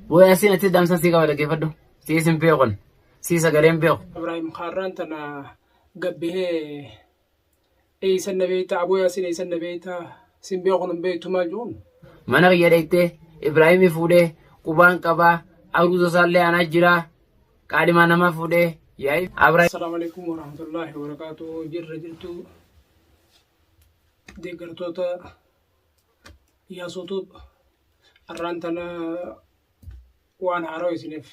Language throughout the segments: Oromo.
Booyaa siin achi daamsan sii qaba dhaggeeffadhu. Sii sin beekun. Sii sagaleen beeku. Ibraahim Kaarraan tana gabbihee eeysan na beeyta aboo yaasin eeysan na beeyta sin beekun hin beeytu maal jedhuun. Mana kiyya dheeytee Ibraahimii fuudhee qubaan qabaa aruuza isaallee anaa jiraa qaadhimaa namaa fuudhee yaa'ii Abraahim. Assalaamu alaikum warahmatullaahi wabarakaatuh jirra jirtu deeggartoota Yaasoo Tube har'aan tana waan haarawaa isiniif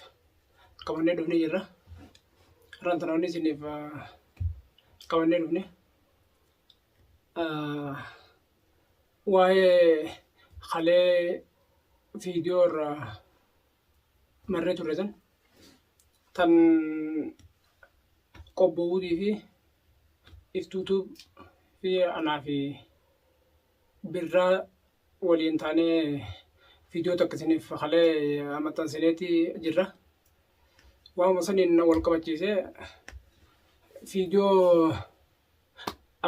qabannee dhufnee jirra. Har'aan tana wanni isiniif qabannee dhufne waa'ee kalee viidiyoo irraa marree turre san tan qobboowuutii fi iftuutuu fi anaa fi birraa waliin taanee viidiyoo takka isiniif kalee maxxansineeti jirra. Waanuma saniin wal qabachiisee viidiyoo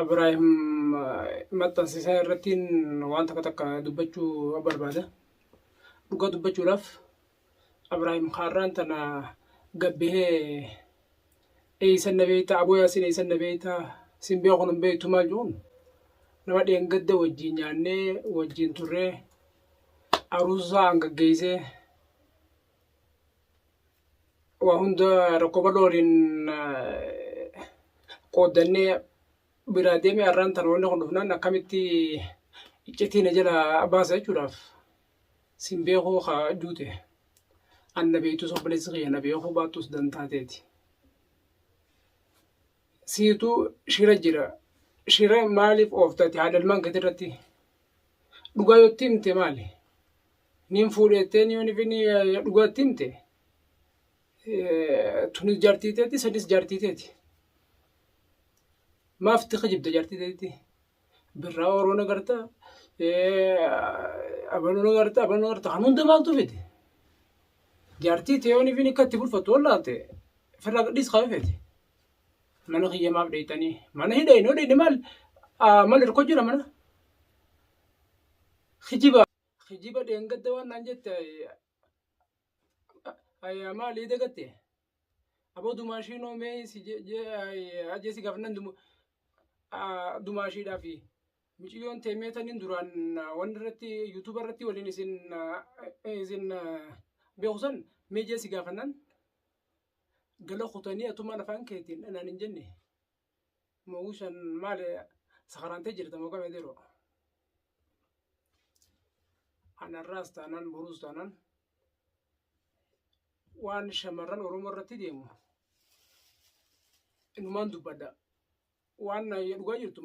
Abraahim maxxansiisaa irrattiin waan takka takka dubbachuu barbaada. Dhugaa dubbachuudhaaf Abraahim Kaarraan tana gabbihee eeysan na beeyta aboo yaasin eeysan na beeyta sin beekun hin beeytu maal jedhuun nama dheengadda wajjiin nyaannee wajjiin turree aruusaa hangaggeessee waa hunda rakkoo bal'oo waliin qooddannee biraa deemee har'aan tana wanni kun dhufnaan akkamitti iccitii na jala baasa jechuudhaaf sin beekuu ka juute. An na beektus obboleessi kiyya na beekuu baattus dantaa teeti. Siitu shira jira. Shira maaliif ooftati haadha ilmaan keetii irratti? Dhugaa yoo itti himte maali? Niin fuudheettee ni yoon ifini dhugaa itti himte tunis jaartii teeti sanis jaartii teeti. Maaf itti kijibda jaartii teetitti? Birraa oroon agarta abaluun agarta abaluun agarta kan hunda maaltu fide? Jaartii tee yoon ifini akka itti bulfattu wallaalte firraa gadhiis kaayuu feete. Mana kiyya maaf dheeyxanii? Mana hidhee yoo dheeyne maal maal hirkoo jira mana? Kijiba. Kijiba dheengadda waan naan jette maalii dagatte? Aboo dumaashiinoo mee si ajjeesi gaafannaan dumaashiidhaa fi miciyyoon teemee taniin duraan wanni irratti yuutuuba irratti waliin isin isin beeku san mee jeesi gaafannaan gala kutanii atumaan afaan keetiin naan hin jenne mo'uu san maali sakaraantee jirta moo kamee yeroo anarraas taanaan boruus taanaan waan shamarran Oromoo irratti deemu numaan dubbadha. Waan dhugaa jirtu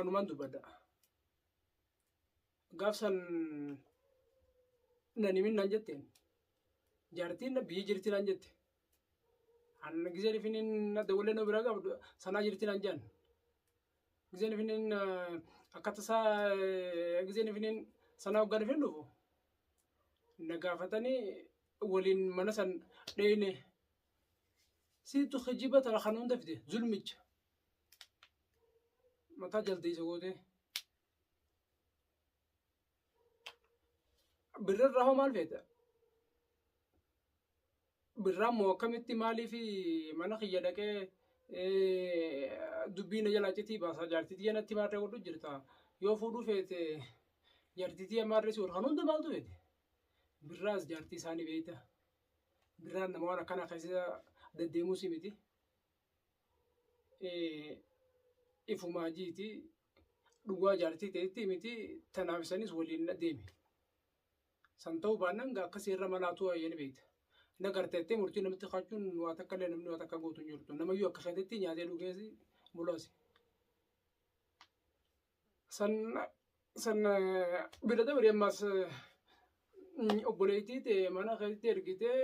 numaan dubbadha. Gaafsan nan himin naan jetteen jaartiin biyya jirti naan jette. An gizeen ifiniin dawwalee nu biraa qabdu sanaa jirti naan jedhan. Gizeen ifiniin akka tasaa gizeen ifiniin sanaa hoggaan ifin dhufu na gaafatanii waliin mana san dheeyne. Siitu kijiba tana kan hunda fide zulmicha. Mataa jaldeessa gootee. Birrarraa hoo maal feeta? Birraan moo akkamitti maaliif mana kiyya dhaqee dubbii na jalaa citii baasa jaartii tiyya natti maarree godhu jirta. Yoo fuudhuu feete jaartii tiyya maarree si godhu kan hunda maaltu feete? Birraas jaartii isaanii beeyta. Birraan nama waan akkanaa keessa deddeemuu si miti. Ifumaa jiiti dhugaa jaartii ta'etti miti tanaaf isanis waliin deemi. San ta'uu baannaan gaa akkasii irra malaatuu ayyani beekta. Na garteettee murtii namatti kaachuun waa takka illee namni waa takka gootu hin jirtu. Namayyuu akka keetitti nyaatee dhugeesi bulaasi. San san bira dabri ammas obboleettii tee mana keetitti ergitee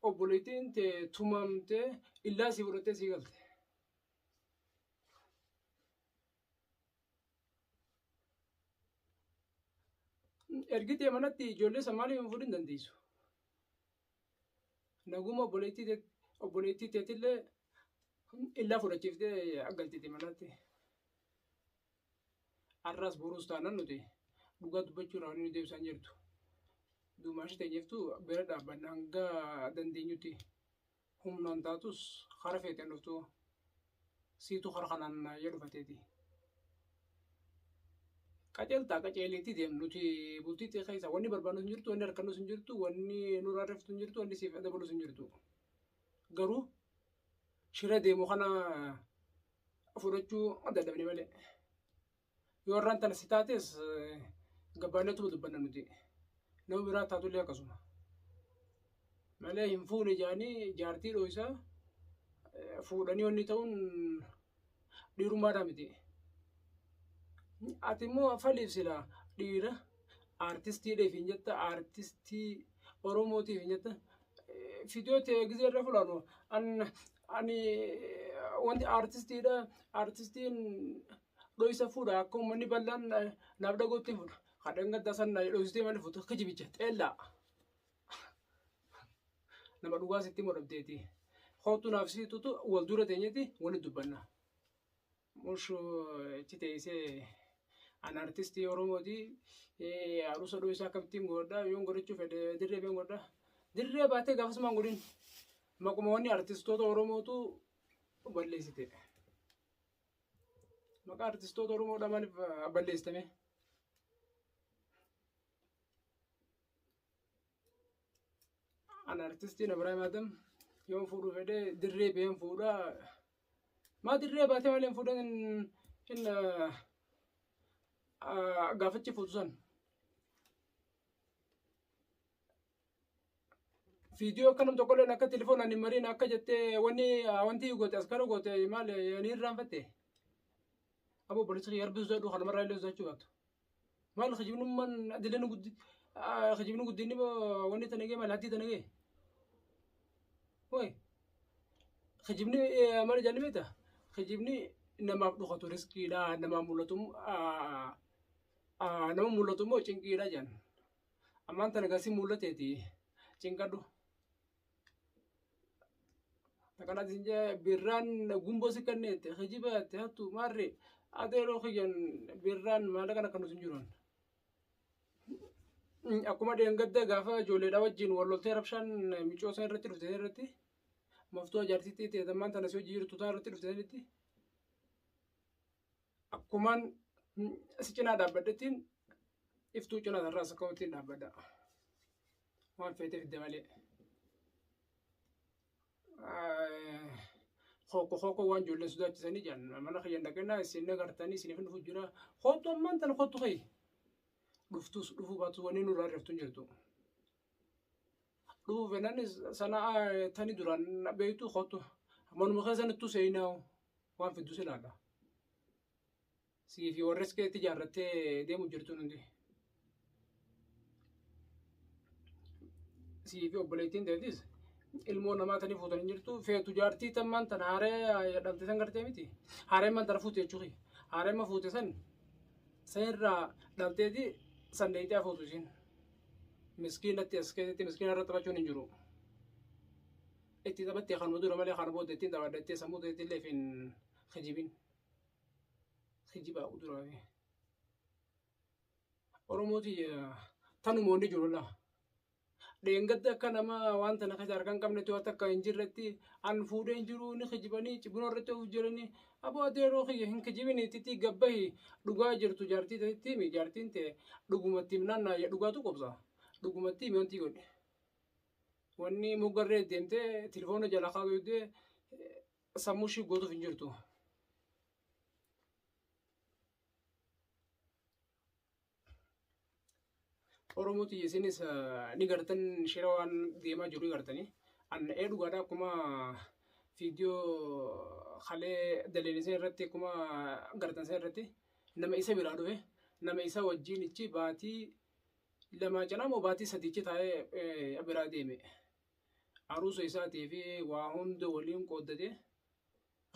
obboleettiin tee tumamtee illaa sii fudhattee sii galte. Ergitee manatti ijoollee san maaliif hin fuudhin dandeessu? Naguma obboleettii teetillee illaa fudhachiiftee galchite manatti. Har'as boruus taanaan nuti dhugaa dubbachuudhaaf inni deebisaa hin jirtu. Duumaashii teenyeeftu bira dhaabbanna hanga dandeenyutti. Humnaan taatus kara feeteen dhuftu siitu kara kanaan yoo dhufateeti. Qajeeltaa qajeeliitti deemnu nuti bultii keessa wanni barbaadnu hin jirtu, wanni harkannus hin jirtu, wanni nurraa riftu hin jirtu, wanni siif dabalus hin jirtu. Garuu shira deemu kana fudhachuu dadhabne malee. Yoo irraan tana si taates gabbaaneetuma dubbanna nuti. Nama biraa taatullee akkasuma. Malee hin fuune jedhanii jaartii dhooysaa fuudhanii wanni ta'uun dhiirummaadhaa miti. Ati immoo faliif silaa dhiira aartistiidhaaf hin jetta, aartistii Oromootiif hin jetta. Fidiyoo ta'e gizee irra fulaanu ani wanti aartistiidha, aartistiin dhoysa fuudha akka uummanni bal'aan naaf dhagootti hin fuudha. Kadhan gaddaa san dhoysitee malee fuutu akka jibicha xeellaa. Nama dhugaa sitti immoo dhabdeeti. Kootu naaf siitutu wal dura teenyeeti walitti dubbanna. Mushu ichi teessee an artistii Oromooti. Aruusa dhoysaa akkamittiin godha yoon godhachuu fedhe dirree been godha. Dirree baatee gaafasumaan godhin. Maquma wanni artistoota Oromootu balleessite. Maqaa artistoota Oromoodha maaliif balleessitame? An artistiin Ibrahim Adam yoon fuudhuu fedhe dirree been fuudha. Maa dirree baatee malee hin fuudhan hin gaafachi fuutu san. Viidiyoo akka nam tokkolleen akka telefoonaan hin mariin akka jettee wanni wanti goote as kana goote maal ni irraanfatte. Aboo obboleessi kiyya rabbi sodaadhu kanumarraa illee sodaachuu baattu. Maal kijibnummaan adileen guddi kijibni guddinni wanni tana gee maal haddii tana gee. Hooy kijibni maal jaalli beekta kijibni namaaf dhokatu riskiidha namaaf mul'atu nama mul'atu immoo cinqiidha jedhan. Ammaan tana gasii mul'ateeti cinqadhu. Takana isin jee birraan gumboo si kenneette kijiba jette hattu maarree ati yeroo kiyyan birraan maallaqa akka nuti hin jiran. Akkuma dheengadda gaafa ijoolleedha wajjin wal loltee rabshaan micoo san irratti dhufte irratti maftuu ajaartiitti ta'e ammaan tana si hojii jirtu taa irratti dhufte sanitti akkumaan si cinaa dhaabbadhettiin iftuu cinaa irraas akkamittiin dhaabbadha. Waan feetee fidde malee. Hooko hooko waan ijoolleen sodaachisanii jedhan mana kiyyan dhaqinaa isin agartanii isiniif dhufu jira. Hoottu ammaan tana hoottu kee. Dhuftus dhufuu baatu wanni nurraa riftu hin jirtu. Dhufuu fedhan sana tani duraan beektu hoottu. Manuma keessanittuu seenaa waan fiddu si ilaalla. Sii fi warri keetti ijaarrattee deemu jirtu hundi. Sii fi obboleettiin teetis ilmoo namaa tanii fuutan hin jirtu. Feetu jaartii tammaan tan haaree dhalte san gartee miti. Haaree man tana fuute jechuuki. Haaree ma fuute san san irraa dhalteeti san deeyxee fuutu isiin. Miskiinatti as keessatti miskiina irra taphachuun hin jiru. Itti taphattee kanuma dura malee kana booda ittiin taphadhattee sammuu teetti illee hin kijibin. Kijibaa uduraa fi. Oromooti tanuma wanni jiru laa. Dheengadda akka nama waan tana keessa harka hin qabnetti waan takka hin jirretti an fuudhee hin jiru ni kijibanii cibinoo irratti of jiranii aboo ati yeroo kiyya hin kijibin itti gabbahi dhugaa jirtu jaartii teetti himi jaartiin tee dhugumatti himnaan naayya dhugaatu qobsa dhugumatti himi wanti godhe wanni moggarree deemtee telefoona jala kaa'uu sammuu ishii gootuuf hin jirtu. Oromoo tiyya isinis ni gartan shira waan deemaa jiru ni gartanii. An ee dhugaadha akkuma viidiyoo kalee daleen isa irratti akkuma gartan isa irratti nama isa biraa dhufe nama isa wajjin ichi baatii lamaa cinaa moo baatii sadiichi taa'ee biraa deeme. Aruusa isaatii fi waa hunda waliin qooddatee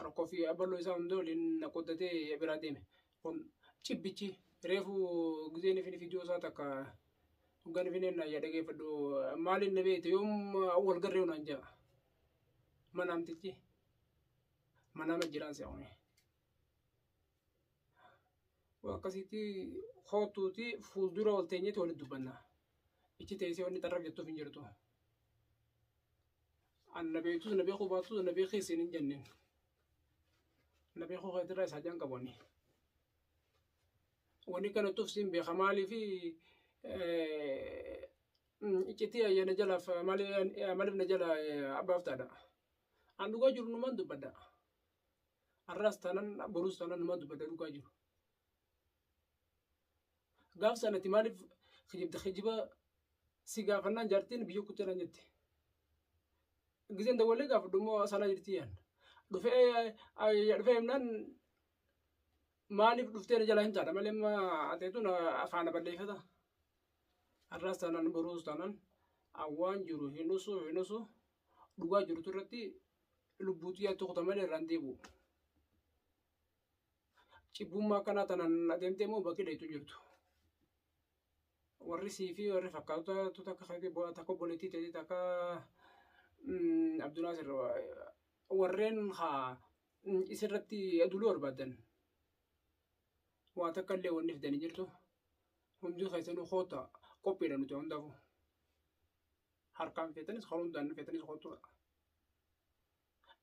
rakkoo fi bal'oo isaa hunda waliin qooddatee biraa deeme. Kun cibbichi reefu gizeen ifin viidiyoo isaa takka hoggaan ifin na dhageeffadhu maaliin na beekte yoom wal garree naan jedha. Manaamtichi manaama jiraan se'ame. Akkasitti kootuuti fuuldura wal teenyeeti walitti dubbanna. Ichi teessee wanni xarraf jettuuf hin jirtu. An na beektus na beekuu baattus na beekii siin hin jenneen. Na beekuu keetirraa isaa jaan qabu ani. Wanni kana tuuf siin beeka maaliif iccitii ayyaana jalaaf maaliif na jala abbaaftaadha. An dhugaa jiru numaan dubbadha. Har'aas taanan boruus taanan numaan dubbadha dhugaa jiru. Gaaf sanatti maaliif kijibda kijiba si gaafannaan jaartiin biyya kuttee naan jette. Gizeen dawwalee gaafadhu immoo sanaa jirti yaan. Dhufee dhufee himnaan maaliif dhuftee na jalaa himtaadha malee amma ateetu na afaana balleeffata. Har'aas taanaan boruus taanaan waan jiru hin usu hin usu dhugaa jirutu irratti lubbuu xiyyaatti kuta malee irraan deebi'u. Cibbummaa akkanaa tanaan adeemtee immoo bakki dheeytu hin jirtu. Warri sii fi warri fakkaatota takka keetii takka obboleettii teetii takka Abdunaasir warreen haa isirratti aduluu barbaadan waa takka illee wanni fidan hin jirtu. Hundi keessanuu koota qophiidha nuti hundaafuu. Harkaan feetanis karaa hundaan feetanis koottuudha.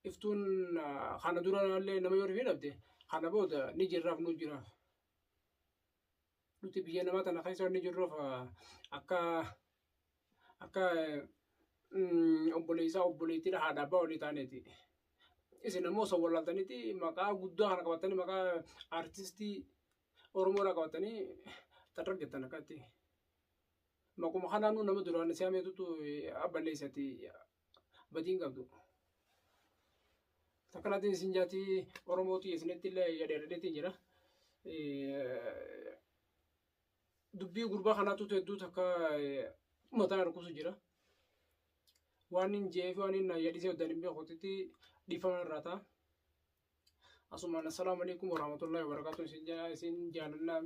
Iftuun kana dura illee nama yoo rifee dhabde kana booda ni jirraaf nu jiraaf. Nuti biyya namaa tana keessa wanni jirruuf akka akka obboleessaa obboleettiidha haadha abbaa walii taaneeti. Isin ammoo osoo wallaaltaniiti maqaa guddaa kana qabattanii maqaa aartistii Oromoodhaa qabattanii xarrag jettan akkatti. Maquma kanaanuu nama duraan si hameetutu balleessati badiin qabdu. Takkanaatiin isin jaatii Oromootii isinitti illee yadheedheetiin jira. Dubbii gurbaa kanaatu hedduu takka mataa harkusu jira. Waan hin je'ee fi waan hin yadhisee oddaan hin beekutti dhiifama irraa ta'a. Asumaan assalaamu alaikum warahmatullahi wabarakatuh isin jaalannaa.